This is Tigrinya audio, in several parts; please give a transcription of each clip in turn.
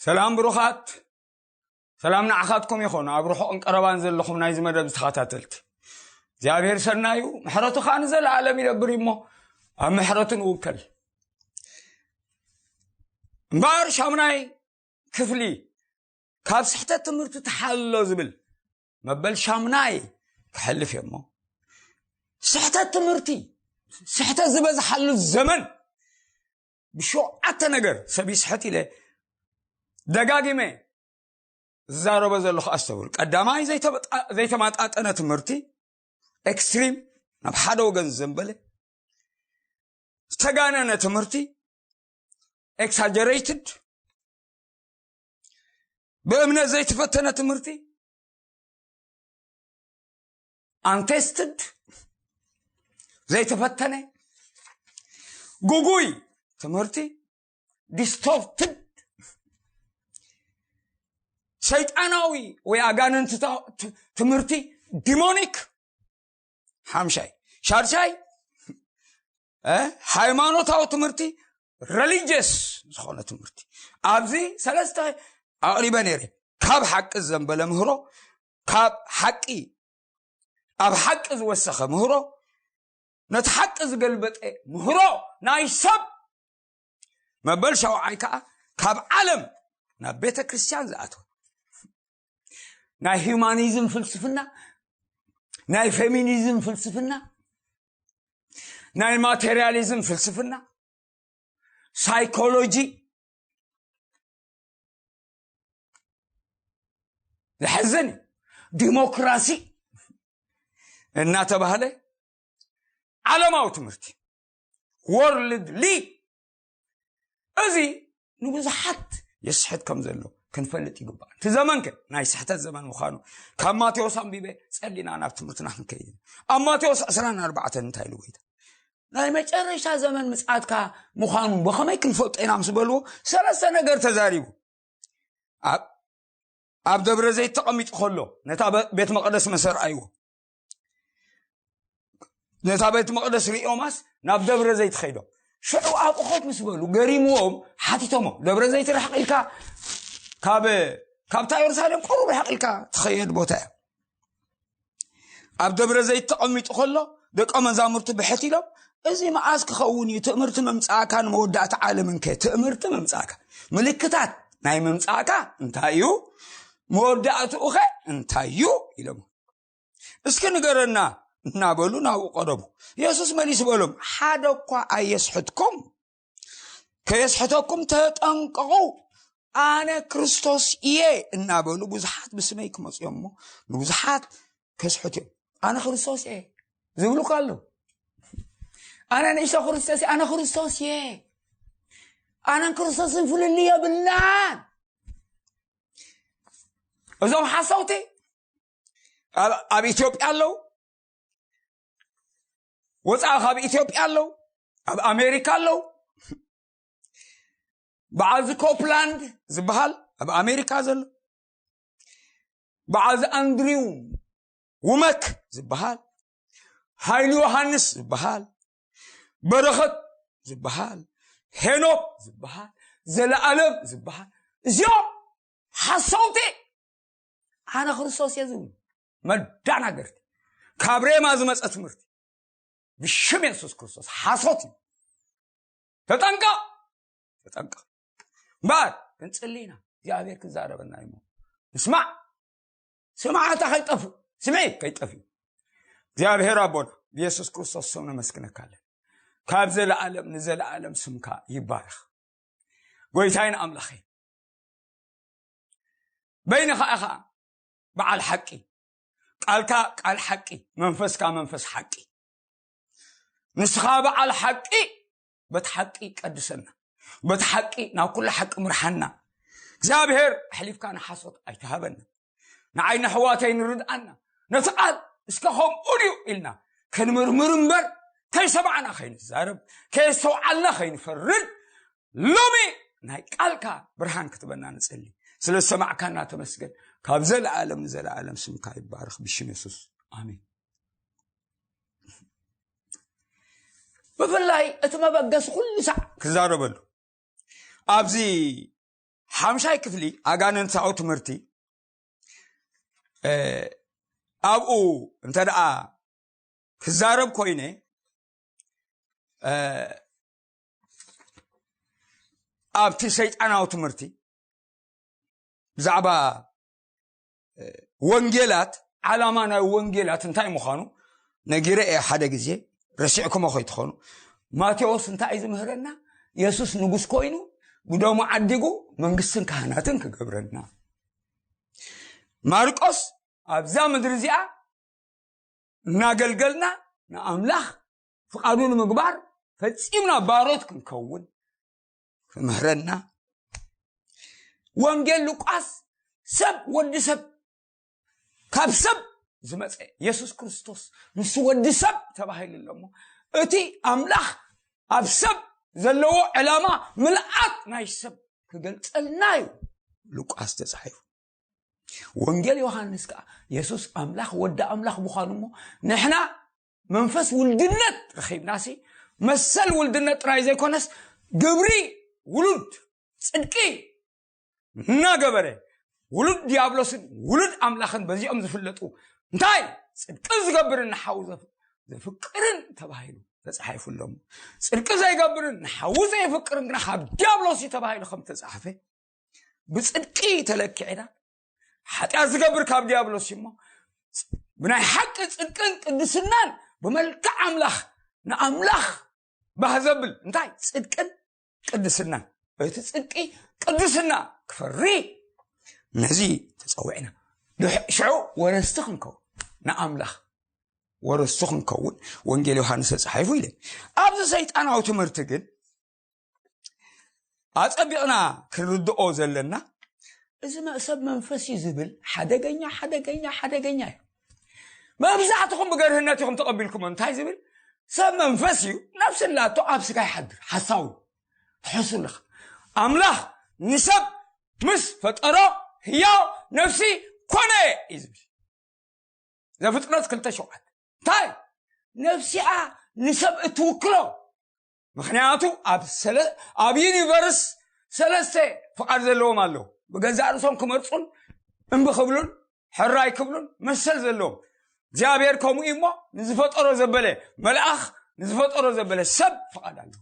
ሰላም ብሩኻት፣ ሰላም ንዓኻትኩም ይኹን። ኣብ ርሑቕን ቀረባን ዘለኹም ናይዚ መደብ ዝተኸታተልቲ፣ እግዚኣብሔር ሰናዩ፣ ምሕረቱ ኸኣ ንዘለኣለም ይነብር እዩ እሞ፣ ኣብ ምሕረቱ ንውከል። እምበኣር ሻሙናይ ክፍሊ፣ ካብ ስሕተት ትምህርቲ ተሓሎ ዝብል መበል ሻሙናይ ክሕልፍ እየ እሞ፣ ስሕተት ትምህርቲ፣ ስሕተት ዝበዝሓሉ ዘመን፣ ብሸውዓተ ነገር ሰብ ይስሕት ኢለ ደጋጊመ ዝዛረቦ ዘለኹ ኣስተውል። ቀዳማይ፣ ዘይተመጣ-፣ ዘይተመጣጠነ ትምህርቲ፣ ኤክስትሪም፣ ናብ ሓደ ወገን ዘንበለ፣ ዝተጋነነ ትምህርቲ፣ ኤክሳጀሬትድ፣ ብእምነት ዘይተፈተነ ትምህርቲ፣ ኣንቴስትድ፣ ዘይተፈተነ፣ ጉጉይ ትምህርቲ፣ ዲስቶርትድ፣ ሰይጣናዊ ወይ ኣጋንንትታ-፣ ት-፣ ትምህርቲ፣ ዲሞኒክ፣ ሓምሻይ። ሻድሻይ፣ እ፣ ሃይማኖታዊ ትምህርቲ፣ ሬሊጅየስ ዝኾነ ትምህርቲ። ኣብዚ ሰለስተ ኣቕሪበ ነይረ። ካብ ሓቂ ዘንበለ ምህሮ፣ ካብ ሓቂ፣ ኣብ ሓቂ ዝወሰኸ ምህሮ፣ ነቲ ሓቂ ዝገልበጠ ምህሮ ናይ ሰብ። መበል ሻውዓይ ከኣ፣ ካብ ዓለም ናብ ቤተ ክርስቲያን ዝኣተወ፣ ናይ ሂዩማኒዝም ፍልስፍና፣ ናይ ፌሚኒዝም ፍልስፍና፣ ናይ ማቴሪያሊዝም ፍልስፍና፣ ሳይኮሎጂ፣ ዘሕዝን እዩ። ዲሞክራሲ እናተባህለ ዓለማዊ ትምህርቲ፣ ወርልድ ሊ፣ እዚ ንብዙሓት የስሕት ከም ዘሎ ክንፈልጥ ይግባእ። እቲ ዘመንከ ናይ ስሕተት ዘመን ምዃኑ ካብ ማቴዎስ ኣንቢበ ጸሊና ናብ ትምህርትና ክንከይድ። ኣብ ማቴዎስ ዕስራን ኣርባዕተን እንታይ ኢሉ ጎይታ? ናይ መጨረሻ ዘመን ምጽኣትካ ምዃኑ ብኸመይ ክንፈልጦ ኢና ምስ በልዎ፣ ሰለስተ ነገር ተዛሪቡ። ኣብ፣ ኣብ ደብረ ዘይት ተቐሚጡ ከሎ ነታ በ-፣ ቤት መቕደስ መሰርኣይዎ። ነታ ቤት መቕደስ ርእዮማስ ናብ ደብረ ዘይት ኸይዶም። ሽዑ ኣብኡ ኮፍ ምስ በሉ ገሪምዎም ሓቲቶሞ። ደብረ ዘይት ርሕቕ ኢልካ ካብ፣ ካብታ የሩሳሌም ቁሩብ ርሕቕ ኢልካ ትኸየድ ቦታ እያ። ኣብ ደብረ ዘይት ተቐሚጡ ከሎ ደቀ መዛሙርቲ ብሕት ኢሎም፣ "እዚ መዓስ ክኸውን እዩ ትእምርቲ ምምጻእካ ንመወዳእታ ዓለምንከ?" ትእምርቲ ምምጻእካ፣ ምልክታት ናይ ምምጻእካ እንታይ እዩ? መወዳእትኡኸ እንታይ እዩ? ኢሎም። "እስኪ ንገረና" እናበሉ ናብኡ ቀረቡ። የሱስ መሊሱ በሎም፣ "ሓደ እኳ ኣየስሕትኩም፣ ከየስሕተኩም ተጠንቀቑ። ኣነ ክርስቶስ እየ" እናበሉ ብዙሓት ብስመይ ክመጹ እዮም እሞ ንብዙሓት ከስሕቱ እዮም። "ኣነ ክርስቶስ እየ" ዝብሉ እኳ ኣለዉ። "ኣነ ንእሽቶ ክርስቶስ እየ፣ ኣነ ክርስቶስ እየ። ኣነን ክርስቶስን ፍልልይ የብልናን." እዞም ሓሰውቲ ኣብ፣ ኣብ ኢትዮጵያ ኣለዉ፣ ወፃኢ ካብ ኢትዮጵያ ኣለዉ፣ ኣብ ኣሜሪካ ኣለዉ። በዓል እዚ ኮፕላንድ ዝበሃል ኣብ ኣሜሪካ ዘሎ፣ በዓል እዚ ኣንድሪው ውመክ ዝበሃል፣ ሃይሉ ዮሃንስ ዝበሃል፣ በረኸት ዝበሃል፣ ሄኖክ ዝበሃል፣ ዘለኣለም ዝበሃል፣ እዚኦም ሓሰውቲ ኣነ ክርስቶስ እየ ዝብሉ መዳናገርቲ፣ ካብ ሬማ ዝመፀ ትምህርቲ ብሽም የሱስ ክርስቶስ ሓሶት እዩ። ተጠንቀቕ፣ ተጠንቀቕ። እምበኣር ክንጽሊ ኢና፣ እግዚኣብሔር ክዛረበና እዩ። ምስማዕ፣ ስምዓታ ከይጠፍእ፣ ስምዒት ከይጠፍእ። እግዚኣብሔር ኣቦና ብየሱስ ክርስቶስ ስም ነመስግነካ ኣለና። ካብ ዘለኣለም ንዘለኣለም ስምካ ይባረኽ። ጎይታይን ኣምላኸይ፣ በይንኻ ኢኻ በዓል ሓቂ፣ ቃልካ ቃል ሓቂ፣ መንፈስካ መንፈስ ሓቂ። ንስኻ በዓል ሓቂ፣ በቲ ሓቂ ቀድሰና፣ በቲ ሓቂ ናብ ኩሉ ሓቂ ምርሓና። እግዚኣብሔር ኣሕሊፍካ ንሓሶት ኣይትሃበና። ንዓይ ንኣሕዋተይ ንርድኣና፣ ነቲ ቃል እስከ ከምኡ ድዩ ኢልና ክንምርምር እምበር፣ ከይሰማዕና ከይንዛረብ፣ ከየስተውዓልና ከይንፈርድ፣ ሎሚ ናይ ቃልካ ብርሃን ክትበና ንጽሊ። ስለ ዝሰማዕካና ተመስገን። ካብ ዘለኣለም ንዘለኣለም ስምካ ይባረኽ፣ ብሽም የሱስ ኣሜን። ብፍላይ እቲ መበገሲ ኩሉ ሳዕ ክዛረበሉ፣ ኣብዚ ሓምሻይ ክፍሊ ኣጋንንታዊ ትምህርቲ፣ እ፣ ኣብኡ እንተ ደኣ ክዛረብ ኮይነ፣ እ፣ ኣብቲ ሰይጣናዊ ትምህርቲ ብዛዕባ፣ እ፣ ወንጌላት፣ ዓላማ ናይ ወንጌላት እንታይ ምዃኑ ነጊረ እየ ሓደ ግዜ፣ ረሲዕኩሞ ከይትኾኑ። ማቴዎስ እንታይ እዩ ዝምህረና? የሱስ ንጉስ ኮይኑ፣ ብደሙ ዓዲጉ መንግስትን ካህናትን ክገብረና። ማርቆስ ኣብዛ ምድሪ እዚኣ እናገልገልና ንኣምላኽ ፍቓዱ ንምግባር ፈጺምና ባሮት ክንከውን ክምህረና። ወንጌል ሉቃስ ሰብ፣ ወዲ ሰብ፣ ካብ ሰብ ዝመጸ የሱስ ክርስቶስ፣ ንሱ ወዲ ሰብ ተባሂሉ ኣሎ እሞ፣ እቲ ኣምላኽ ኣብ ሰብ ዘለዎ ዕላማ፣ ምልኣት ናይ ሰብ ክገልጸልና እዩ ሉቃስ ተጻሒፉ። ወንጌል ዮሃንስ ከኣ የሱስ ኣምላኽ፣ ወዲ ኣምላኽ ምዃኑ እሞ፣ ንሕና መንፈስ ውልድነት ረኺብናሲ፣ መሰል ውልድነት ጥራይ ዘይኮነስ፣ ግብሪ ውሉድ ጽድቂ እናገበረ፣ ውሉድ ዲያብሎስን ውሉድ ኣምላኽን በዚኦም ዝፍለጡ፣ እንታይ? ጽድቂ ዝገብርን ንሓዉ ዘፍ-፣ ዘፍቅርን ተባሂሉ ተጻሒፉ ኣሎ። ጽድቂ ዘይገብርን ንሓዉ ዘየፍቅርን ግና ካብ ዲያብሎስ እዩ ተባሂሉ ከም ተጻሕፈ፣ ብጽድቂ ተለኪዕና፣ ሓጢኣት ዝገብር ካብ ዲያብሎስ እዩ እሞ፣ ብናይ ሓቂ ጽድቅን ቅድስናን ብመልክዕ ኣምላኽ ንኣምላኽ ባህ ዘብል፣ እንታይ? ጽድቅን ቅድስናን። እቲ ጽድቂ ቅድስና ክፈሪ፣ ነዚ ተጸዊዕና። ድሕ-፣ ሽዑ ወረስቲ ክንከውን፣ ንኣምላኽ ወረስቲ ክንከውን ወንጌል ዮሃንስ ተጻሒፉ ኢለ። ኣብዚ ሰይጣናዊ ትምህርቲ ግን ኣጸቢቕና ክንርድኦ ዘለና፣ እዚ መ-፣ ሰብ መንፈስ እዩ ዝብል ሓደገኛ፣ ሓደገኛ፣ ሓደገኛ እዩ። መብዛሕትኹም ብገርህነት ኢኹም ተቐቢልኩሞ። እንታይ ዝብል? ሰብ መንፈስ እዩ፣ ነፍሲ ኣላቶ፣ ኣብ ስጋ ይሓድር። ሓሳዊ ትሕሱ ኣለኻ። ኣምላኽ ንሰብ ምስ ፈጠሮ ህያው ነፍሲ ኮነ እዩ ዝብል። ዘፍጥረት ክልተ ሸውዓተ። እንታይ? ነፍሲኣ ንሰብ እትውክሎ። ምኽንያቱ ኣብ ሰለ-፣ ኣብ ዩኒቨርስ ሰለስተ ፍቓድ ዘለዎም ኣለዉ። ብገዛእ ርእሶም ክመርጹን እምቢ ክብሉን ሕራይ ክብሉን መሰል ዘለዎም። እግዚኣብሔር ከምኡ እዩ እሞ፣ ንዝፈጠሮ ዘበለ መልኣኽ፣ ንዝፈጠሮ ዘበለ ሰብ ፍቓድ ኣለዎ።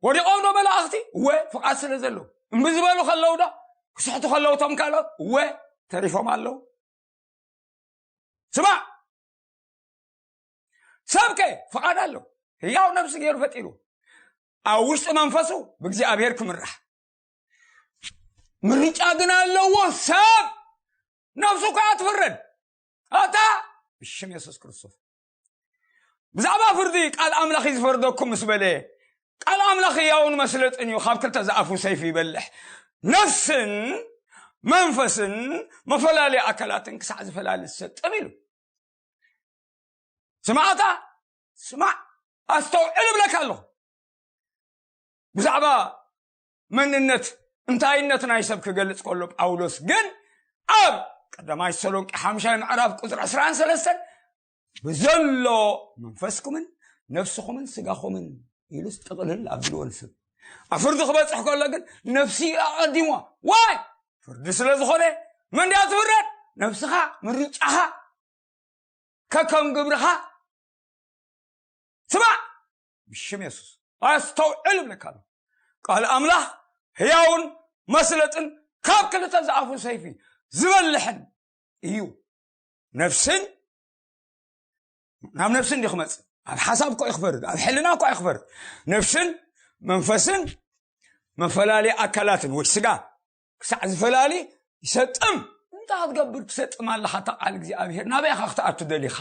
ወዲቖም ዶ መላእኽቲ? እወ፣ ፍቓድ ስለ ዘለዎ። እምቢ ዝበሉ ከለዉ ዶ? ክስሕቱ ከለዉ እቶም ካልኦት? እወ፣ ተሪፎም ኣለዉ። ስማዕ፣ ሰብከ ፍቓድ ኣለዎ። ህያው ነፍሲ ገይሩ ፈጢሩ። ኣብ ውሽጢ መንፈሱ ብእግዚኣብሔር ክምራሕ ምርጫ ግን ኣለዎ። ሰብ ነፍሱ ከኣ ትፍረድ። ኣታ ብሽም የሱስ ክርስቶስ። ብዛዕባ ፍርዲ ቃል ኣምላኽ እዩ ዝፈርደኩም ምስ በለ፣ ቃል ኣምላኽ ህያውን መስለጥን እዩ፣ ካብ ክልተ ዝኣፉ ሰይፊ ይበልሕ፣ ነፍስን መንፈስን መፈላለዩ ኣካላትን ክሳዕ ዝፈላሊ ዝሰጥም ኢሉ። ስማዕታ፣ ስማዕ፣ ኣስተውዕል እብለካ ኣለኹ። ብዛዕባ መንነት፣ እንታይነት ናይ ሰብ ክገልጽ ከሎ፣ ጳውሎስ ግን ኣብ ቀዳማይ ተሰሎንቄ ሓምሻይ ምዕራፍ ቁጽሪ ዕስራን ሰለስተን፣ "ብዘሎ መንፈስኩምን ነፍስኹምን ስጋኹምን" ኢሉስ ጥቕልል ኣቢልዎ ንስብ። ኣብ ፍርዲ ክበጽሕ ከሎ ግን ነፍሲ ኣቐዲሞ። ዋይ! ፍርዲ ስለ ዝኾነ መን ድያ ትፍረድ? ነፍስኻ፣ ምርጫኻ፣ ከከም ግብርኻ። ስማዕ፣ ብሽም የሱስ ኣስተውዕል እብለካ ኣለኹ። ቃል ኣምላኽ ህያውን መስለጥን ካብ ክልተ ዝኣፉ ሰይፊ ዝበልሕን እዩ። ነፍስን፣ ናብ ነፍስን እንዲ ክመጽእ፣ ኣብ ሓሳብ እኮ እዩ ክፈርድ፣ ኣብ ሕልና እኮ እዩ ክፈርድ። ነፍስን መንፈስን መፈላለዩ ኣካላትን ወይ ስጋ ክሳዕ ዝፈላሊ ይሰጥም። እንታይ ክትገብር ትሰጥም ኣለኻ? እታ ቃል እግዚኣብሔር ናበይ ኢኻ ክትኣቱ ደሊኻ?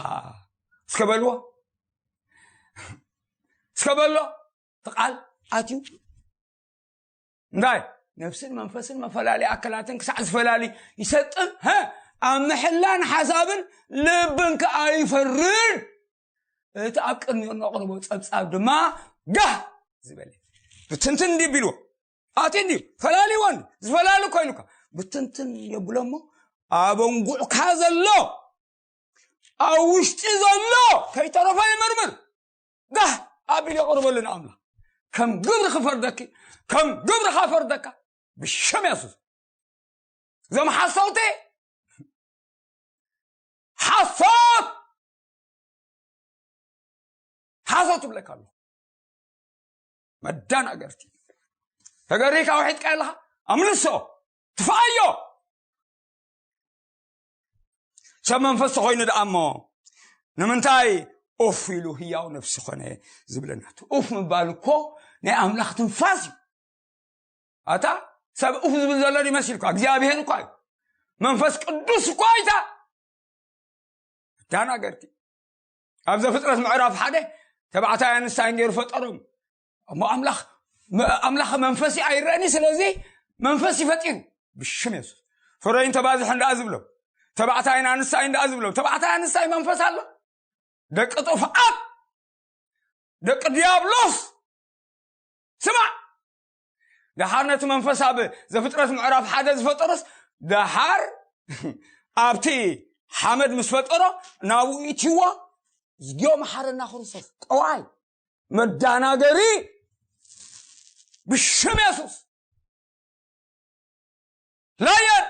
እስከ በልዎ፣ እስከ በሎ። እቲ ቃል ኣትዩ እንታይ? ነፍስን መንፈስን መፈላለዩ ኣካላትን ክሳዕ ዝፈላሊ ይሰጥም። ሀ፣ ኣብ ምሕላን ሓሳብን ልብን ከኣ ይፈርድ። እቲ ኣብ ቅድሚኡ እነቕርቦ ጸብጻብ ድማ ጋህ ዝበለ ብትንትን እንዲ ቢልዎ፣ ኣቲ እንዲ ፈላሊዎን ዝፈላሊ እኮ ኢሉካ ብትንትን የብሎ እሞ፣ ኣብ ኣንጉዕካ ዘሎ፣ ኣብ ውሽጢ ዘሎ ከይተረፈ ይምርምር። ጋህ ኣቢሉ የቕርበሉ ንኣምላኽ። ከም ግብሪ ክፈርደኪ፣ ከም ግብርኻ ፈርደካ። ብሽም የሱስ። እዞም ሓሰውቲ ሓሶት ሓሶት ትብለካ ኣሎ። መዳናገርቲ። ተገሪካ ውሒጥካ ኣለኻ። ኣምልሶ ትፍኣዮ። ሰብ መንፈስ ተኮይኑ ደኣ እሞ ንምንታይ ኡፍ ኢሉ ህያው ነፍሲ ኮነ ዝብለና? እቲ ኡፍ ምባል እኮ ናይ ኣምላኽ ትንፋስ እዩ። ኣታ ሰብ ኡፍ ዝብል ዘሎ ይመስልኳ እግዚኣብሔር እኳ እዩ። መንፈስ ቅዱስ እኳ ኣይታ። መዳናገርቲ። ኣብ ዘፍጥረት ምዕራፍ ሓደ ተባዕታይ ኣንስታይ ገይሩ ፈጠሮም። እሞ ኣምላኽ ኣምላኽ መንፈስ ኣይረእኒ። ስለዚ መንፈስ ይፈጢሩ። ብሽም የሱስ። ፍረይን ተባዝሕን ደኣ ዝብሎም፣ ተባዕታይን ኣንስታይን ደኣ ዝብሎም። ተባዕታይ ኣንስታይ መንፈስ ኣሎ። ደቂ ጥፍኣት፣ ደቂ ዲያብሎስ። ስማዕ፣ ደሓር ነቲ መንፈስ ኣብ ዘፍጥረት ምዕራፍ ሓደ ዝፈጠሮስ፣ ደሓር ኣብቲ ሓመድ ምስ ፈጠሮ ናብኡ ኢትዎ። ዝጊዮ መሓረና ክርስቶስ። ጠዋይ መዳናገሪ ብሽም የሱስ። ላየር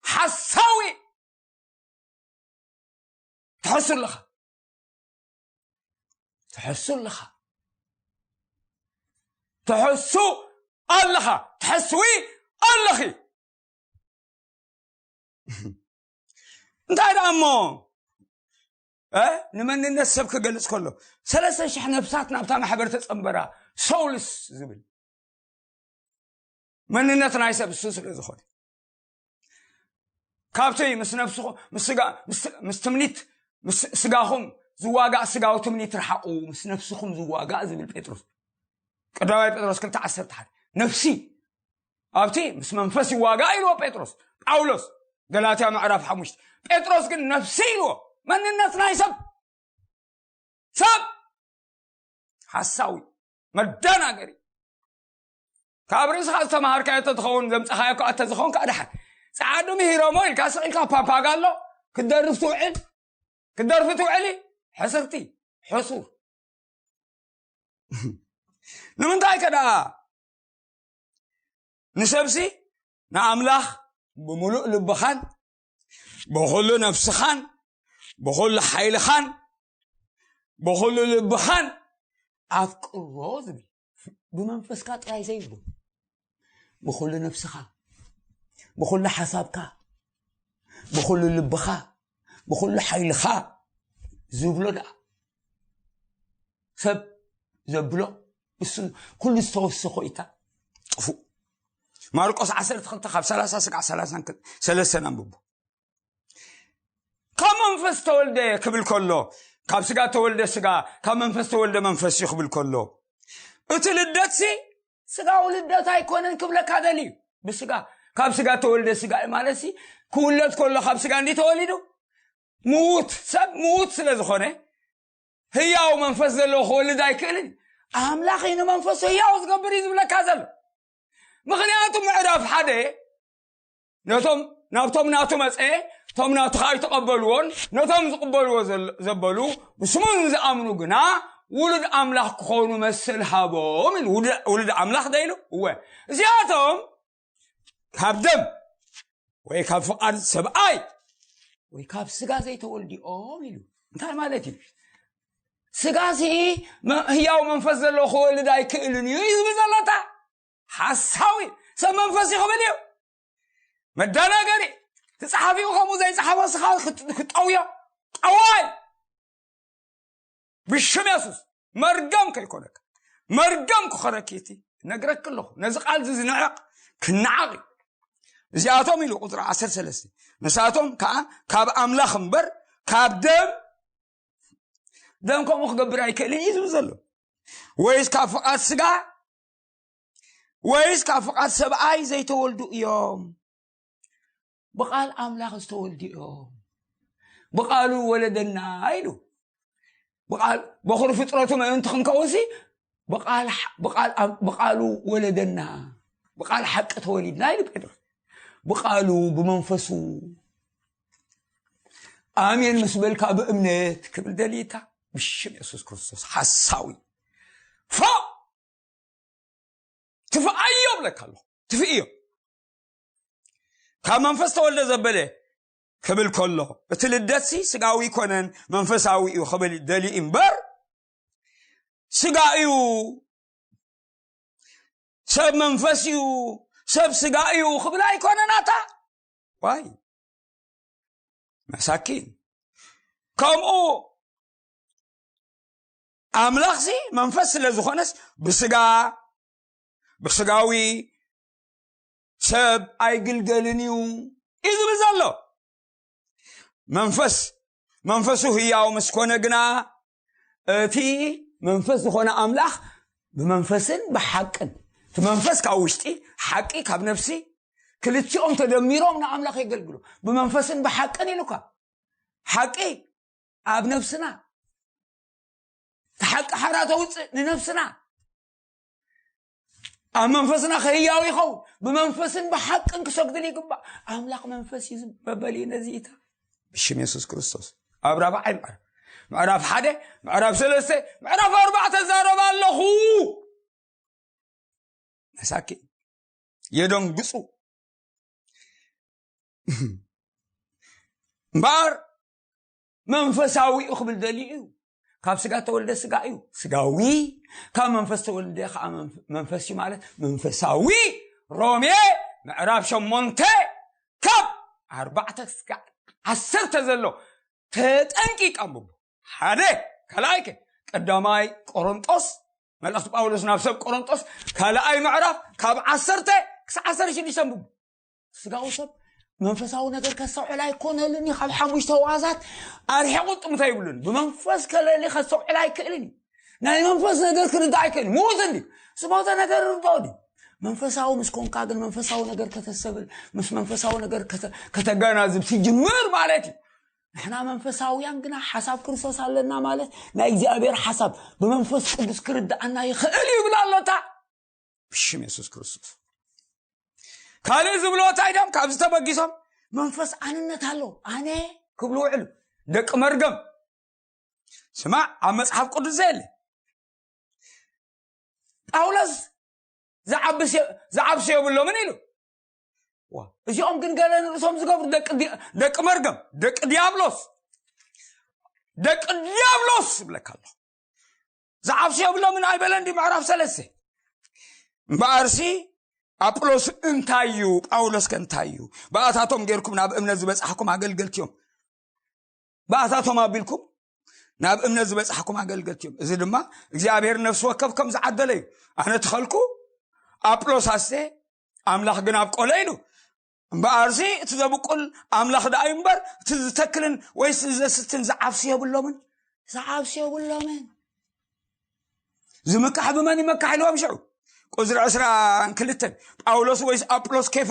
ሓሳዊ። ትሕሱ ኣለኻ። ትሕሱ ኣለኻ። ትሕሱ ኣለኻ። ትሕስዊ ኣለኺ። እንታይ ደኣ እሞ፣ እ? ንመንነት ሰብ ክገልጽ ከሎ፣ ሰለስተ ሽሕ ነፍሳት ናብታ ማሕበር ተጸንበራ፣ ሶውልስ ዝብል መንነት ናይ ሰብ እሱ ስለ ዝኾነ፣ ካብቲ ምስ ነፍስኹም፣ ምስ ስጋ-፣ ምስ፣ ምስ ትምኒት፣ ምስ ስጋኹም ዝዋጋእ ስጋዊ ትምኒት ርሓቑ፣ ምስ ነፍስኹም ዝዋጋእ ዝብል ጴጥሮስ፣ ቀዳማይ ጴጥሮስ ክልተ ዓሰርተ ሓደ። ነፍሲ ኣብቲ ምስ መንፈስ ይዋጋእ ኢልዎ ጴጥሮስ። ጳውሎስ፣ ገላትያ ምዕራፍ ሓሙሽተ። ጴጥሮስ ግን ነፍሲ ኢልዎ። መንነት ናይ ሰብ፣ ሰብ ሓሳዊ፣ መዳናገሪ። ካብ ርእስኻ ዝተምሃርካዮ ተትኸውን፣ ዘምጻኻዮ እኳ ተዝኸውን፣ ከዓ ደሓን። ጸዓዱ ምሂሮሞ ኢልካ ስቕ ኢልካ ፓፓጋሎ ክትደርፍ ትውዕል፣ ክትደርፊ ትውዕሊ። ሕስርቲ፣ ሕሱር። ንምንታይ ከ ደኣ ንሰብሲ ንኣምላኽ ብምሉእ ልብኻን ብኹሉ ነፍስኻን ብኹሉ ሓይልኻን ብኹሉ ልብኻን ኣፍቅሮ ዝብል፣ ብመንፈስካ ጥራይ ዘይብሉ፣ ብኹሉ ነፍስኻ፣ ብኹሉ ሓሳብካ፣ ብኹሉ ልብኻ፣ ብኹሉ ሓይልኻ ዝብሎ ደኣ ሰብ ዘብሎ እሱ ኩሉ ዝተወሰኾ ኢታ ጥፉእ። ማርቆስ ዓሰርተ ክልተ ካብ ሰላሳ ስጋዕ ሰላሳ ሰለስተ ኣንብቡ። ካብ መንፈስ ተወልደ ክብል ከሎ፣ ካብ ስጋ ተወልደ ስጋ፣ ካብ መንፈስ ተወልደ መንፈስ እዩ ክብል ከሎ፣ እቲ ልደትሲ ስጋዊ ልደት ኣይኮነን ክብለካ ደልዩ። ብስጋ፣ ካብ ስጋ ተወልደ ስጋ እዩ ማለት ሲ፣ ክውለድ ከሎ ካብ ስጋ እንዲ ተወሊዱ፣ ምዉት፣ ሰብ ምዉት ስለ ዝኾነ፣ ህያው መንፈስ ዘለዎ ክወልድ ኣይክእልን። ኣምላኽ እዩ ንመንፈሱ ህያው ዝገብር እዩ ዝብለካ ዘሎ። ምኽንያቱ ምዕራፍ ሓደ ነቶም፣ ናብቶም ናቱ መጸ፣ እቶም ናቱ ኸኣ ኣይተቐበልዎን፣ ነቶም ዝቕበልዎ ዘል-፣ ዘበሉ፣ ብስሙ ንዝኣምኑ ግና ውሉድ ኣምላኽ ክኾኑ መሰል ሃቦም ኢሉ። ውሉድ፣ ውሉድ ኣምላኽ ዶ ኢሉ? እወ። እዚኣቶም ካብ ደም ወይ ካብ ፍቓድ ሰብኣይ ወይ ካብ ስጋ ዘይተወልዲኦም ኢሉ። እንታይ ማለት እዩ? ስጋሲ መ-፣ ህያው መንፈስ ዘለዎ ክወልድ ኣይክእልን እዩ እዩ ዝብል ዘሎ። እታ ሓሳዊ ሰብ መንፈስ እዩ ክብል እዩ። መዳናገሪ። እቲ ጸሓፊኡ ከምኡ ዘይጸሓፎ ስኻ ክጥ-፣ ክጠውዮ። ጠዋይ። ብሽም የሱስ መርገም ከይኮነካ፣ መርገም ክኾነኪ እቲ ነግረኪ ኣለኹ። ነዚ ቃል እዚ ዝንዕቕ ክነዓቕ እዩ። እዚኣቶም ኢሉ ቁጽሪ ዓሰርተ ሰለስተ፣ ንሳቶም ከኣ ካብ ኣምላኽ እምበር ካብ ደም፣ ደም ከምኡ ክገብር ኣይክእልን እዩ ዝብል ዘሎ። ወይስ ካብ ፍቓድ ስጋ ወይስ ካብ ፍቓድ ሰብኣይ ዘይተወልዱ እዮም? ብቓል ኣምላኽ ዝተወልዱ እዮም። ብቓሉ ወለደና ኢሉ። ብቓል፣ በኹሪ ፍጥረቱ ምእንቲ ክንከውንሲ ብቓል ሓ-፣ ብቓል ኣም-፣ ብቓሉ ወለደና፣ ብቓል ሓቂ ተወሊድና ኢሉ ጴጥሮስ። ብቓሉ፣ ብመንፈሱ። ኣሜን ምስ በልካ ብእምነት ክብል ደልይታ ብሽም የሱስ ክርስቶስ። ሓሳዊ። ፎ! ትፍኣዮ ብለካ ኣለኹ። ትፍእዮ። ካብ መንፈስ ተወልደ ዘበለ ክብል ከሎ፣ እቲ ልደትሲ ስጋዊ ይኮነን መንፈሳዊ እዩ ክብል ደልዩ እምበር፣ ስጋ እዩ፣ ሰብ መንፈስ እዩ፣ ሰብ ስጋ እዩ ክብል ኣይኮነን። ኣታ ዋይ መሳኪን። ከምኡ ኣምላኽሲ መንፈስ ስለ ዝኾነስ፣ ብስጋ ብስጋዊ ሰብ ኣይግልገልን እዩ እዩ ዝብል ዘሎ። መንፈስ መንፈሱ ህያው ምስ ኮነ ግና፣ እቲ መንፈስ ዝኾነ ኣምላኽ ብመንፈስን ብሓቅን፣ እቲ መንፈስ ካብ ውሽጢ፣ ሓቂ ካብ ነፍሲ፣ ክልቲኦም ተደሚሮም ንኣምላኽ የገልግሉ። ብመንፈስን ብሓቅን ኢሉካ። ሓቂ ኣብ ነፍስና፣ እቲ ሓቂ ሓራ ተውፅእ ንነፍስና፣ ኣብ መንፈስና ከህያው ይኸውን። ብመንፈስን ብሓቅን ክሰግድን ይግባእ። ኣምላኽ መንፈስ እዩ መበሊ ነዚ እታ ብሽም የሱስ ክርስቶስ። ኣብ ራብዓይ ምዕራፍ፣ ምዕራፍ ሓደ፣ ምዕራፍ ሰለስተ፣ ምዕራፍ ኣርባዕተ ዛረባ ኣለኹ። መሳኪ የደንግጹ። እምበኣር መንፈሳዊ እዩ ክብል ደልዩ እዩ። ካብ ስጋ ተወልደ ስጋ እዩ፣ ስጋዊ። ካብ መንፈስ ተወልደ ከዓ መንፈ-፣ መንፈስ እዩ ማለት መንፈሳዊ። ሮሜ ምዕራፍ ሸሞንተ ካብ ኣርባዕተ ስጋ ዓሰርተ ዘሎ ተጠንቂቅ ኣንብቡ። ሓደ፣ ካልኣይ ከ፣ ቀዳማይ ቆሮንጦስ፣ መልእኽቲ ጳውሎስ ናብ ሰብ ቆሮንጦስ ካልኣይ ምዕራፍ ካብ ዓሰርተ ክሳብ ዓሰርተ ሽዱሽተ ኣንብቡ። ስጋዊ ሰብ መንፈሳዊ ነገር ከስተውዕል ኣይኮነሉን እዩ። ካብ ሓሙሽተ ህዋሳት ኣርሒቑ ጥምቶ ይብሉን። ብመንፈስ ከለሊ ከስተውዕል ኣይክእልን እዩ። ናይ መንፈስ ነገር ክርዳእ ኣይክእልን። ምዉት እንዲ ዝሞተ ነገር ርድኦ ድዩ? መንፈሳዊ ምስ ኮንካ ግን መንፈሳዊ ነገር ከተሰብል፣ ምስ መንፈሳዊ ነገር ከተ-፣ ከተገናዝብ ትጅምር ማለት እዩ። ንሕና መንፈሳውያን ግና ሓሳብ ክርስቶስ ኣለና ማለት ናይ እግዚኣብሔር ሓሳብ ብመንፈስ ቅዱስ ክርዳኣና ይኽእል እዩ ይብል ኣሎ። እታ ብሽም የሱስ ክርስቶስ። ካልእ ዝብሎ እንታይ ድዮም? ካብዚ ተበጊሶም መንፈስ ኣንነት ኣሎ፣ ኣነ ክብሉ ውዕሉ። ደቂ መርገም። ስማዕ፣ ኣብ መጽሓፍ ቅዱስ ዘየለ ጳውሎስ ዝዓብስ የ-፣ ዝዓብሱ የብሎምን ኢሉ። ዋ፣ እዚኦም ግን ገለ ንርእሶም ዝገብሩ ደቂ ዲ-፣ ደቂ መርገም፣ ደቂ ዲያብሎስ፣ ደቂ ዲያብሎስ ይብለካ ኣሎ። ዝዓብሱ የብሎምን ኣይበለን ድዩ ምዕራፍ ሰለስተ? እምበኣርሲ ኣጵሎስ እንታይ እዩ? ጳውሎስ ከ እንታይ እዩ? ብኣታቶም ጌርኩም ናብ እምነት ዝበጻሕኩም ኣገልገልቲ እዮም። ብኣታቶም ኣቢልኩም ናብ እምነት ዝበጻሕኩም ኣገልገልቲ እዮም። እዚ ድማ እግዚኣብሔር ነፍሲ ወከፍ ከም ዝዓደለ እዩ። ኣነ ተኸልኩ፣ ኣጵሎስ ኣስተ፣ ኣምላኽ ግን ኣብቆለ ኢሉ። እምበኣርሲ እቲ ዘብቁል ኣምላኽ ደኣ እዩ እምበር፣ እቲ ዝተክልን ወይስ ዘስትን ዝዓብሱ የብሎምን። ዝዓብሱ የብሎምን። ዝምካሕ ብመን ይመካሕ ኢልዎም ሽዑ። ቁዝሪ ዕስራን ክልተን፣ ጳውሎስ ወይስ ኣጵሎስ፣ ኬፋ፣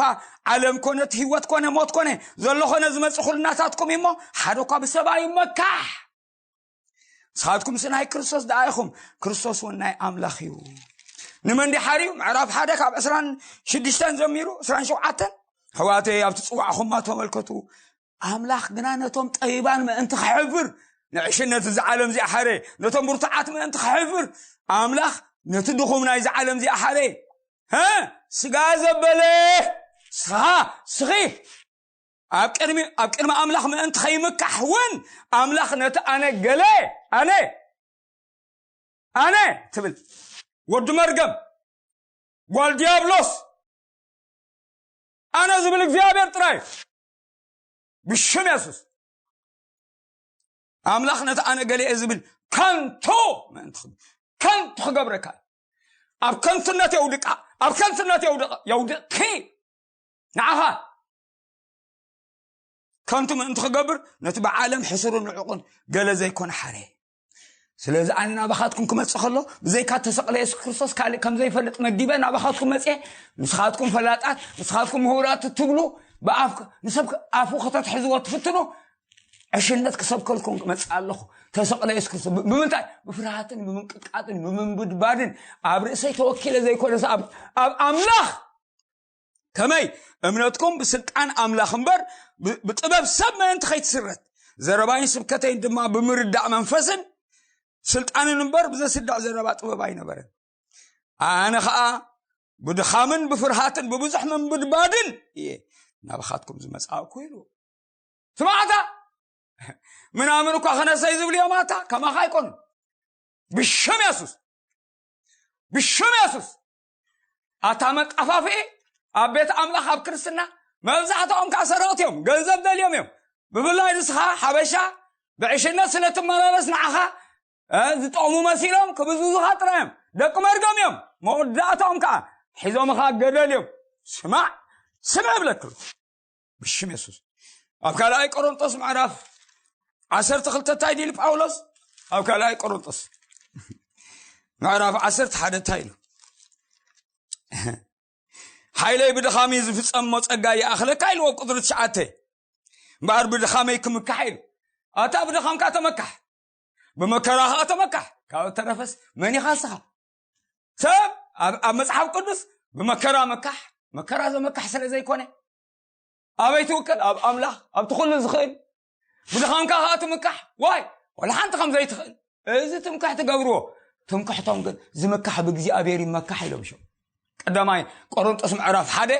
ዓለም ኮነ፣ እቲ ህይወት ኮነ፣ ሞት ኮነ፣ ዘሎ ኮነ፣ ዝመጽእ ኩሉ ናታትኩም እዩ እሞ፣ ሓደ እኳ ብሰብ ኣይመካሕ። ንስኻትኩም ሲ ናይ ክርስቶስ ደኣ ኢኹም፣ ክርስቶስ እውን ናይ ኣምላኽ እዩ። ንመን ድሓር እዩ? ምዕራፍ ሓደ ካብ ዕስራን ሽዱሽተን ጀሚሩ፣ ዕስራን ሸውዓተን። ኣሕዋተይ፣ ኣብቲ ጽዋዕኹማ ተመልከቱ። ኣምላኽ ግና ነቶም ጠቢባን ምእንቲ ከሕፍር፣ ንዕሽነት እዚ ዓለም እዚኣ ሓረ፣ ነቶም ብርቱዓት ምእንቲ ከሕፍር፣ ኣምላኽ ነቲ ድኹም ናይዚ ዓለም እዚኣ ሓረ። ሀ? ስጋ ዘበለ፣ ስኻ፣ ስኺ፣ ኣብ ቅድሚ፣ ኣብ ቅድሚ ኣምላኽ ምእንቲ ከይምካሕ እውን፣ ኣምላኽ ነቲ ኣነ ገለ፣ ኣነ፣ ኣነ ትብል ወዲ መርገም፣ ጓል ዲያብሎስ፣ ኣነ ዝብል እግዚኣብሔር ጥራይ፣ ብሽም የሱስ። ኣምላኽ ነቲ ኣነ ገለ እየ ዝብል ከንቱ ምእንቲ ኽ-፣ ከንቱ ክገብረካ፣ ኣብ ከንቱነት የውድቃ፣ ኣብ ከንቱነት የውድቕ-፣ የውድቕኪ። ንዓኻ ከንቱ ምእንቲ ክገብር፣ ነቲ ብዓለም ሕሱርን ንዑቕን ገለ ዘይኮነ ሓረ። ስለዚ ኣነ ናባኻትኩም ክመጽእ ከሎ፣ ብዘይካ ተሰቕለ የሱስ ክርስቶስ ካልእ ከም ዘይፈልጥ መዲበ ናባኻትኩም መጽኤ። ንስኻትኩም ፈላጣት፣ ንስኻትኩም ምሁራት እትብሉ፣ ብኣፍ-፣ ንሰብ ኣፉ ከተትሕዝዎ ትፍትኑ፣ ዕሽነት ክሰብከልኩም ክመጽእ ኣለኹ። ተሰቕለ የሱስ ክርስቶስ። ብ-፣ ብምንታይ? ብፍርሃትን ብምንቅቃጥን ብምንብድባድን፣ ኣብ ርእሰይ ተወኪለ ዘይኮነስ ኣብ፣ ኣብ ኣምላኽ። ከመይ? እምነትኩም ብስልጣን ኣምላኽ እምበር ብ-፣ ብጥበብ ሰብ ምእንቲ ከይትስረት፣ ዘረባይን ስብከተይን ድማ ብምርዳእ መንፈስን ስልጣንን እምበር ብዘስዳዕ ዘረባ ጥበብ ኣይነበረን። ኣነ ኸኣ ብድኻምን ብፍርሃትን ብብዙሕ ምንብድባድን እየ ናባኻትኩም ዝመጻእኩ ኢሉ። ስማዕታ፣ ምናምን እኳ ክነሰይ ዝብሉ እዮም ኣታ፣ ከማኻ ኣይኮኑን። ብሽም የሱስ፣ ብሽም የሱስ። ኣታ መጣፋፍኢ ኣብ ቤት ኣምላኽ ኣብ ክርስትና መብዛሕትኦም ከዓ ሰረቕቲ እዮም፣ ገንዘብ ደልዮም እዮም። ብፍላይ ንስኻ ሓበሻ ብዕሽነት ስለ ትመላለስ ንዓኻ እ፣ ዝጠቕሙ መሲሎም ክብዝዙኻ ጥራይ እዮም። ደቂ መርገም እዮም። መወዳእታኦም ከዓ ሒዞምኻ ገደል እዮም። ስማዕ፣ ስምዕ እብለክሉ ብሽም የሱስ። ኣብ ካልኣይ ቆሮንጦስ ምዕራፍ ዓሰርተ ክልተ እንታይ ዲሉ ጳውሎስ? ኣብ ካልኣይ ቆሮንጦስ ምዕራፍ ዓሰርተ ሓደ እንታይ ኢሉ? ሓይለይ ብድኻሚ ዝፍጸሞ ጸጋ ይኣኽለካ ኢልዎ ቁጽሪ ትሽዓተ። እምበኣር ብድኻመይ ክምካሕ ኢሉ። ኣታ ብድኻምካ ተመካሕ፣ ብመከራ ኸዓ ተመካሕ። ካብ ተረፈስ መን ኢኻ ንስኻ? ሰብ ኣብ፣ ኣብ መጽሓፍ ቅዱስ ብመከራ ምካሕ፣ መከራ ዘመካሕ ስለ ዘይኮነ፣ ኣበይ ትውከል? ኣብ ኣምላኽ፣ ኣብቲ ኩሉ ዝኽእል። ብድኻምካ ኸዓ ትምካሕ። ዋይ፣ ወላ ሓንቲ ከም ዘይትኽእል። እዚ ትምክሕቲ ገብርዎ። ትምክሕቶም ግን ዝምካሕ ብእግዚኣብሔር ይመካሕ ኢሎም ሽም። ቀዳማይ ቆሮንጦስ ምዕራፍ ሓደ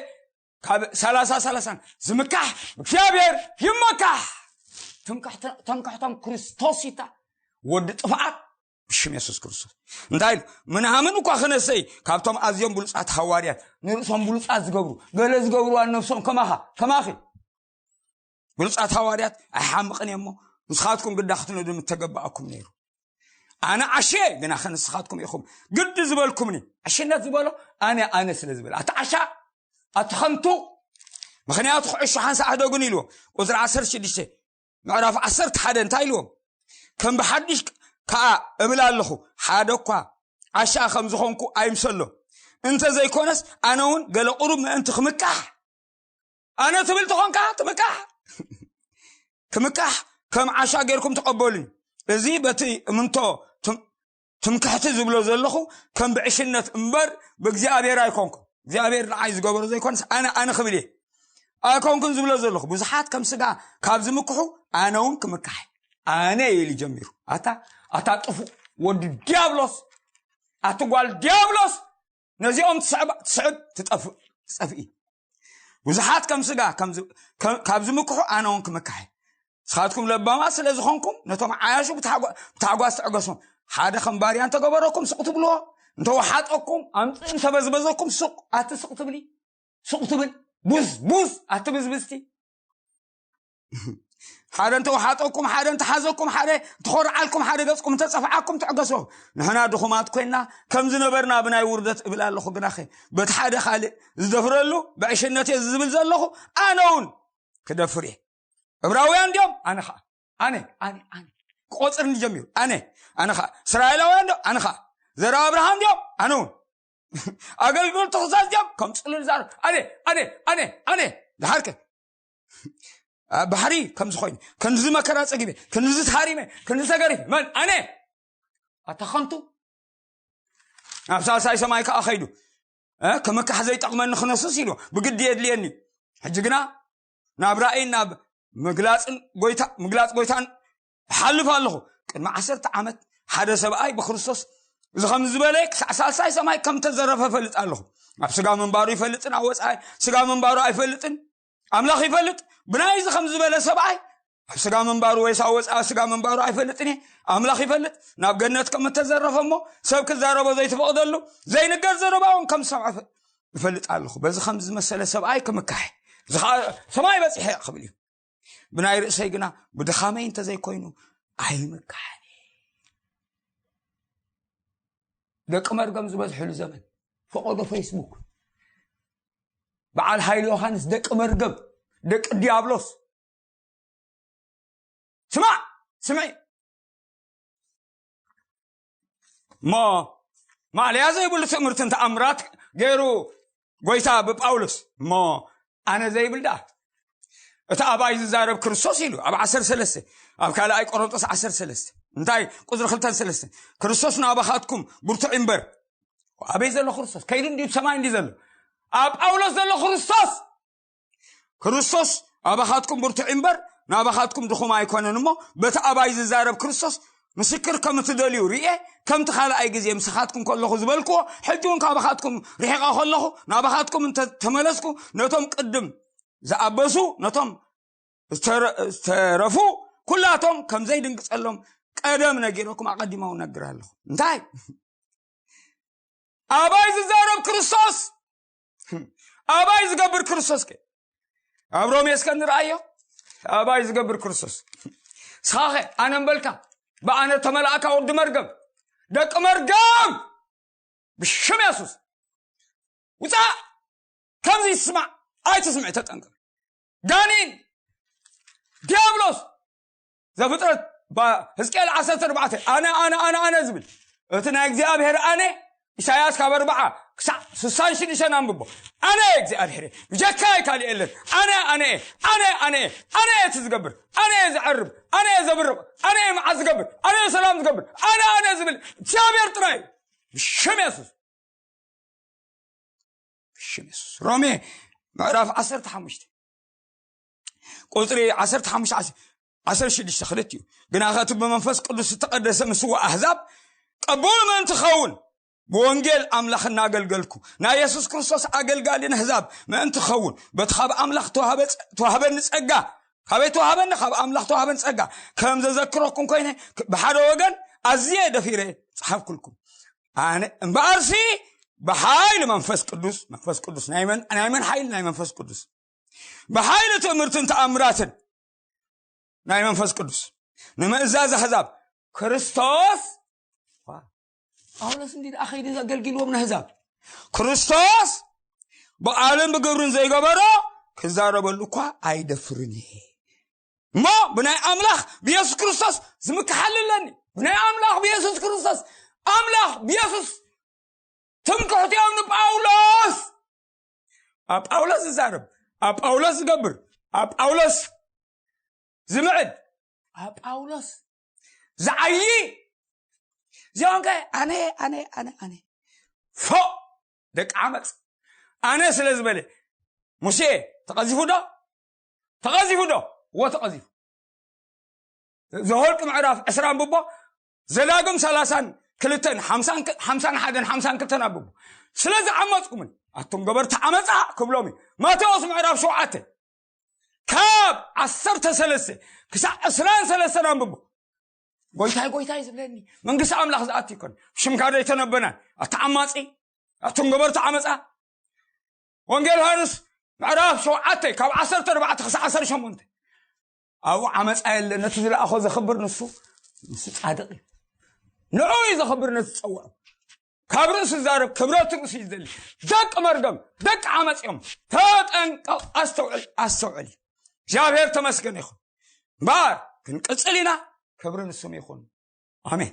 ካብ ሰላሳ ሰላሳ ዝምካሕ ብእግዚኣብሔር ይመካሕ። ትምክሕቲ-፣ ትምክሕቶም ክርስቶስ ይታ ወዲ ጥፍኣት ብሽም የሱስ ክርስቶስ። እንታይ ኢሉ? ምናምን እኳ ክነሰይ ካብቶም ኣዝዮም ብሉጻት ሃዋርያት፣ ንርእሶም ብሉጻት ዝገብሩ፣ ገለ ዝገብሩ ነብሶም ከማኻ፣ ከማኺ። ብሉጻት ሃዋርያት ኣይሓምቕን እዮም እሞ ንስኻትኩም ግዳ ክትንእዱ ምተገባኣኩም ነይሩ። ኣነ ዓሸ ግና ንስኻትኩም ኢኹም ግዲ ዝበልኩምኒ። ዕሽነት ዝበሎ ኣነ፣ ኣነ ስለ ዝበለ። ኣቲ ዓሻ፣ ኣቲ ኸንቱ፣ ምኽንያቱ ክዕሾ ሓንሳእ ኣሕደጉን ኢልዎ። ቁጽሪ ዓሰርተ ሽዱሽተ፣ ምዕራፍ ዓሰርተ ሓደ እንታይ ኢልዎም? ከም ብሓድሽ ከኣ እብል ኣለኹ፣ ሓደ እኳ ዓሻ ከም ዝኾንኩ ኣይምሰሎ። እንተ ዘይኮነስ ኣነ እውን ገለ ቁሩብ ምእንቲ ክምካሕ፣ ኣነ ትብል ተኾንካ ትምካሕ፣ ክምካሕ ከም ዓሻ ጌርኩም ተቐበሉኝ። እዚ በቲ እምንቶ ትም-፣ ትምክሕቲ ዝብሎ ዘለኹ ከም ብዕሽነት እምበር ብእግዚኣብሔር ኣይኮንኩ። እግዚኣብሔር ንዓይ ዝገበሮ ዘይኮነስ ኣነ፣ ኣነ ክብል እየ። ኣይኮንኩን ዝብሎ ዘለኹ። ብዙሓት ከም ስጋ ካብ ዝምክሑ ኣነ እውን ክምካሕ። ኣነ ኢሉ ጀሚሩ። ኣታ፣ ኣታ ጥፉእ ወዲ ዲያብሎስ፣ ኣቲ ጓል ዲያብሎስ፣ ነዚኦም ትስዕብ፣ ትስዕብ፣ ትጠፍእ፣ ትጠፍኢ። ብዙሓት ከም ስጋ ከም ዝ-፣ ከም-፣ ካብ ዝምክሑ ኣነ እውን ክምካሕ እየ። ንስኻትኩም ለባማት ስለ ዝኾንኩም ነቶም ዓያሹ ብታሕጓ-፣ ብታሕጓስ ትዕገሶም። ሓደ ከም ባርያ እንተገበረኩም ስቕ ትብልዎ፣ እንተወሓጠኩም፣ ኣምጽእ እንተበዝበዘኩም ስቕ፣ ኣቲ ስቕ ትብሊ፣ ስቕ ትብል፣ ቡዝ፣ ቡዝ፣ ኣቲ ብዝብዝቲ። ሓደ እንተወሓጠኩም፣ ሓደ እንተሓዘኩም፣ ሓደ እንተኾርዓልኩም፣ ሓደ ገጽኩም እንተጸፍዓኩም ትዕገሶ። ንሕና ድኹማት ኮይና ከም ዝነበርና ብናይ ውርደት እብል ኣለኹ፣ ግናኸ በቲ ሓደ ካልእ ዝደፍረሉ ብዕሽነት እየ ዝብል ዘለኹ፣ ኣነ እውን ክደፍር እየ። ዕብራውያን እንዲኦም ኣነ ኸዓ፣ ኣነ፣ ኣነ፣ ኣነ። ክቆጽር እንዲጀሚሩ፣ ኣነ፣ ኣነ ኸዓ። እስራኤላውያን እንዲኦም ኣነ ኸዓ። ዘርኣ ኣብርሃም እንዲኦም ኣነ እውን። ኣገልግሎት ተኽዛዝ እንዲኦም ከም ጽሉል ዛር፣ ኣነ፣ ኣነ፣ ኣነ፣ ኣነ። ድሓርከ ኣብ ባሕሪ ከም ዝኾይኑ፣ ክንዚ መከራ ጸጊበ፣ ክንዚ ተሃሪመ፣ ክንዚ ተገሪፈ፣ መን? ኣነ። ኣታ ኸንቱ። ናብ ሳልሳይ ሰማይ ከኣ ኸይዱ፣ እ፣ ክምካሕ ዘይጠቕመኒ ክነስስ ኢሉ፣ ብግዲ የድልየኒ። ሕጂ ግና ናብ ራእይን ናብ ምግላጽን ጎይታ-፣ ምግላጽ ጎይታን እሓልፍ ኣለኹ። ቅድሚ ዓሰርተ ዓመት ሓደ ሰብኣይ ብክርስቶስ እዚ ከም ዝበለ ክሳዕ ሳልሳይ ሰማይ ከም ተዘረፈ እፈልጥ ኣለኹ። ኣብ ስጋ ምንባሩ ይፈልጥን ኣብ ወጻኢ ስጋ ምንባሩ ኣይፈልጥን። ኣምላኽ ይፈልጥ። ብናይዚ ከም ዝበለ ሰብኣይ ኣብ ስጋ ምንባሩ ወይስ ኣብ ወጻኢ ስጋ ምንባሩ ኣይፈልጥን እየ። ኣምላኽ ይፈልጥ። ናብ ገነት ከም እተዘረፈ እሞ ሰብ ክዛረቦ ዘይትፈቕደሉ ዘይንገር ዘረባ እውን ከም ዝሰምዐ እፈ-፣ እፈልጥ ኣለኹ። በዚ ከም ዝመሰለ ሰብኣይ ክምካሕ እየ። እዚ ኸኣ ሰማይ በጺሐ እየ ክብል እዩ። ብናይ ርእሰይ ግና ብድኻመይ እንተዘይኮይኑ ኣይምካሕን እየ። ደቂ መርገም ዝበዝሕሉ ዘመን። ፈቐዶ ፌስቡክ። በዓል ሃይለ ዮሃንስ ደቂ መርገም፣ ደቂ ዲያብሎስ። ስማዕ፣ ስምዒ። እሞ ማእለያ ዘይብሉ ትእምርትን ተኣምራት ገይሩ ጎይታ ብጳውሎስ። እሞ ኣነ ዘይብል ደኣ እቲ ኣባይ ዝዛረብ ክርስቶስ ኢሉ ኣብ ዓሰርተ ሰለስተ፣ ኣብ ካልኣይ ቆሮንጦስ ዓሰርተ ሰለስተ እንታይ ቁጽሪ ክልተን ሰለስተን፣ ክርስቶስ ናባኻትኩም ብርቱዕ እምበር። ኣበይ ዘሎ ክርስቶስ? ከይዱ እንዲዩ ሰማይ እንዲዩ ዘሎ? ኣብ ጳውሎስ ዘሎ ክርስቶስ። ክርስቶስ ኣባኻትኩም ብርቱዕ እምበር ናባኻትኩም ድኹም ኣይኮነን እሞ፣ በቲ ኣባይ ዝዛረብ ክርስቶስ ምስክር ከም እትደልዩ ርኤ፣ ከምቲ ካልኣይ ግዜ ምሳኻትኩም ከለኹ ዝበልክዎ፣ ሕጂ እውን ካባኻትኩም ርሒቐ ከለኹ፣ ናባኻትኩም እንተ ተመለስኩ፣ ነቶም ቅድም ዝኣበሱ፣ ነቶም ዝተረ-፣ ዝተረፉ ኩላቶም ከም ዘይድንግጸሎም ቀደም ነጊረኩም፣ ኣቐዲመ እውን ነግር ኣለኹ። እንታይ? ኣባይ ዝዛረብ ክርስቶስ፣ ኣባይ ዝገብር ክርስቶስ ከ? ኣብ ሮሜ እስከ ንርኣዮ። ኣባይ ዝገብር ክርስቶስ። ሳኸ ኣነ እምበልካ፣ ብኣነ ተመላእካ ወዲ መርገም፣ ደቂ መርገም፣ ብሽም የሱስ ውፃእ። ከምዚ ይስማዕ ኣይትስምዕ፣ ተጠንቀቕ። ጋኔን፣ ዲያብሎስ፣ ዘፍጥረት፣ ባ-፣ ህዝቅኤል ዓሰርተ ኣርባዕተ፣ ኣነ፣ ኣነ፣ ኣነ፣ ኣነ ዝብል፣ እቲ ናይ እግዚኣብሔር ኣነ፣ ኢሳያስ ካብ ኣርብዓ ክሳዕ ስሳን ሽዱሽተን ኣንብቦ። ኣነ እግዚኣብሔር እየ፣ ብጀካይ ካልእ የለን። ኣነ፣ ኣነ እየ፣ ኣነ፣ ኣነ እየ፣ ኣነ እየ እቲ ዝገብር፣ ኣነ እየ ዘዕርብ፣ ኣነ እየ ዘብርቕ፣ ኣነ እየ መዓት ዝገብር፣ ኣነ እየ ሰላም ዝገብር፣ ኣነ፣ ኣነ ዝብል እግዚኣብሔር ጥራይ እዩ። ብሽም የሱስ። ብሽም የሱስ። ሮሜ ምዕራፍ ዓሰርተ ሓሙሽተ ቁፅሪ ዓሰርተ ሓሙሽተ፣ ዓሰርተ ሽዱሽተ ክልቲኡ። ግና ከእቲ ብመንፈስ ቅዱስ ዝተቐደሰ ምስዋ ኣህዛብ ቅቡል ምእንቲ ኸውን ብወንጌል ኣምላኽ እናገልገልኩ ናይ የሱስ ክርስቶስ ኣገልጋሊ ንህዛብ ምእንቲ ኸውን በቲ ካብ ኣምላኽ ተዋህበ-፣ ተዋህበኒ ጸጋ፣ ካበይ ተዋህበኒ? ካብ ኣምላኽ ተዋህበኒ ጸጋ። ከም ዘዘክረኩም ኮይነ ብሓደ ወገን ኣዝየ ደፊረ ጸሓፍኩልኩም። ኣነ እምበኣርሲ ብሓይሊ መንፈስ ቅዱስ፣ መንፈስ ቅዱስ ናይ መን፣ ናይ መን ሓይሊ? ናይ መንፈስ ቅዱስ። ብሓይሊ ትእምርትን ተኣምራትን ናይ መንፈስ ቅዱስ ንምእዛዝ ኣሕዛብ ክርስቶስ። ዋ፣ ጳውሎስ እንዲ ደኣ ኸይዱ ኣገልጊልዎም ንኣሕዛብ። ክርስቶስ ብቓልን ብግብርን ዘይገበሮ ክዛረበሉ እኳ ኣይደፍርን እየ። እሞ ብናይ ኣምላኽ ብየሱስ ክርስቶስ ዝምክሓል ኣለኒ። ብናይ ኣምላኽ ብየሱስ ክርስቶስ፣ ኣምላኽ ብየሱስ ትምክሕቲ እዮም ንጳውሎስ። ኣብ ጳውሎስ ዝዛረብ፣ ኣብ ጳውሎስ ዝገብር፣ ኣብ ጳውሎስ ዝምዕድ፣ ኣብ ጳውሎስ ዝዓዪ። እዚኦም ከ ኣነ፣ ኣነ፣ ኣነ፣ ኣነ። ፎእ ደቂ ዓመፅ። ኣነ ስለ ዝበለ ሙሴ ተቐዚፉ ዶ? ተቐዚፉ ዶ? እዎ ተቐዚፉ። ዘኍልቁ ምዕራፍ ዕስራ ኣንብቦ፣ ዘዳግም ሰላሳን ክልተን፣ ሓምሳን ክ-፣ ሓምሳን ሓደን ሓምሳን ክልተን ኣንብቦ። ስለ ዝዓመፅኩምን ኣቱም ገበርቲ ዓመፃ ክብሎም እዩ። ማቴዎስ ምዕራፍ ሸውዓተ ካብ ዓሰርተ ሰለስተ ክሳዕ ዕስራን ሰለስተን ኣንብቦ። ጎይታይ፣ ጎይታይ ዝብለኒ መንግስቲ ኣምላኽ ዝኣቱ ይኮን። ብሽምካ ዶ ኣይተነበናን? ኣታ ዓማጺ፣ ኣቱም ገበርቲ ዓመፃ። ወንጌል ዮሃንስ ምዕራፍ ሸውዓተ ካብ ዓሰርተ ኣርባዕተ ክሳዕ ዓሰርተ ሸሞንተ። ኣብኡ ዓመፃ የለ። ነቲ ዝለኣኾ ዘኽብር ንሱ፣ ንሱ ጻድቕ እዩ። ንዑ እዩ ዘኽብር ነቲ ዝጸውዖ። ካብ ርእሱ ዝዛረብ ክብረት ርእሱ እዩ ዝደሊ። ደቂ መርገም፣ ደቂ ዓመፅ እዮም። ተጠንቀቕ፣ ኣስተውዕል፣ ኣስተውዕል። እግዚኣብሔር ተመስገን ይኹን። እምበኣር ክንቅጽል ኢና። ክብሪ ንስም ይኹን። ኣሜን።